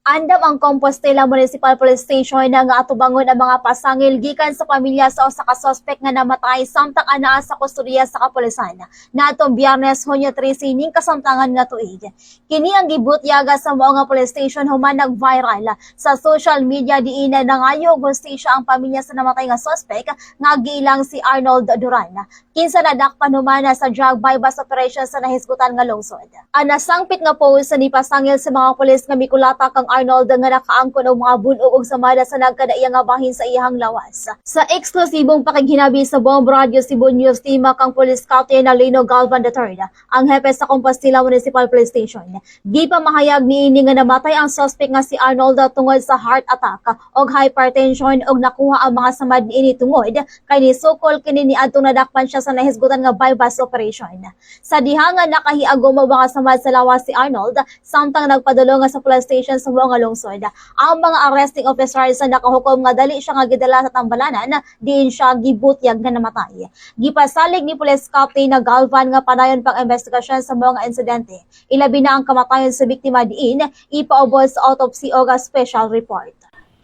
Andam ang Compostela Municipal Police Station na nga atubangon ang mga pasangil gikan sa pamilya sa usa ka suspect nga namatay samtang anaa sa kustodiya sa kapulisan. Naadtong Biyernes, Hunyo 13 ning kasamtangan nga tuig. Kini ang gibutyaga sa mao nga police station human nag-viral sa social media diin na nangayo og hustisya ang pamilya sa namatay nga suspect nga giilang si Arnold Duran, kinsa nadakpan human sa drug buy-bust operation sa nahisgutan nga lungsod. Ang nasangpit nga post sa nipasangil sa mga pulis nga mikulata kang Arnold nga nakaangkon og mga bunog og samada sa nagkadaiya nga bahin sa iyang lawas. Sa eksklusibong pakighinabi sa Bombo Radyo Cebu News Team kang Police Captain Lino Galvan III, ang hepe sa Compostela Municipal Police Station, gipamahayag niini nga namatay ang suspect nga si Arnold tungod sa heart attack og hypertension og nakuha ang mga samad niini tungod kay nisukol kini niadtong nadakpan siya sa nahisgutan nga buy-bust operation. Sa diha nga nakahiagom og mga samad sa lawas si Arnold samtang nagpadulong nga sa police station sa mao nga lungsod, ang mga arresting officers sa nakahukom nga dali siya nga gidala sa tambalanan diin siya gibutyag nga namatay. Gipasalig ni Police Captain na Galvan nga padayon pang investigasyon sa mga insidente, ilabi na ang kamatayon sa biktima diin ipaubos sa autopsy o special report.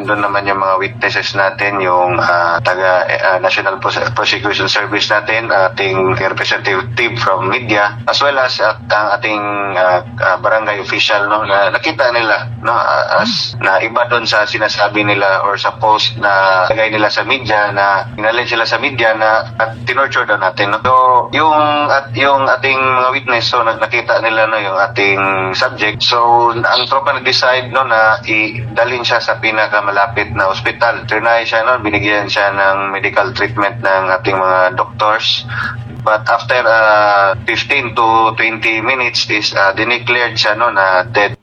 Doon naman yung mga witnesses natin, yung taga National Prosecution Service natin, ating representative from media, as well as at ang ating barangay official, no, na nakita nila, no, as na iba doon sa sinasabi nila or sa post na lagay nila sa media na inalin sila sa media na at tinorture daw natin, no. So yung ating mga witness, so nakita nila, no, yung ating subject. So ang tropa nag-decide, no, na i-dalhin siya sa pinakamalapit na ospital. Trinay siya, no, binigyan siya ng medical treatment ng ating mga doctors. But after 15 to 20 minutes is dineclared siya, no, na dead.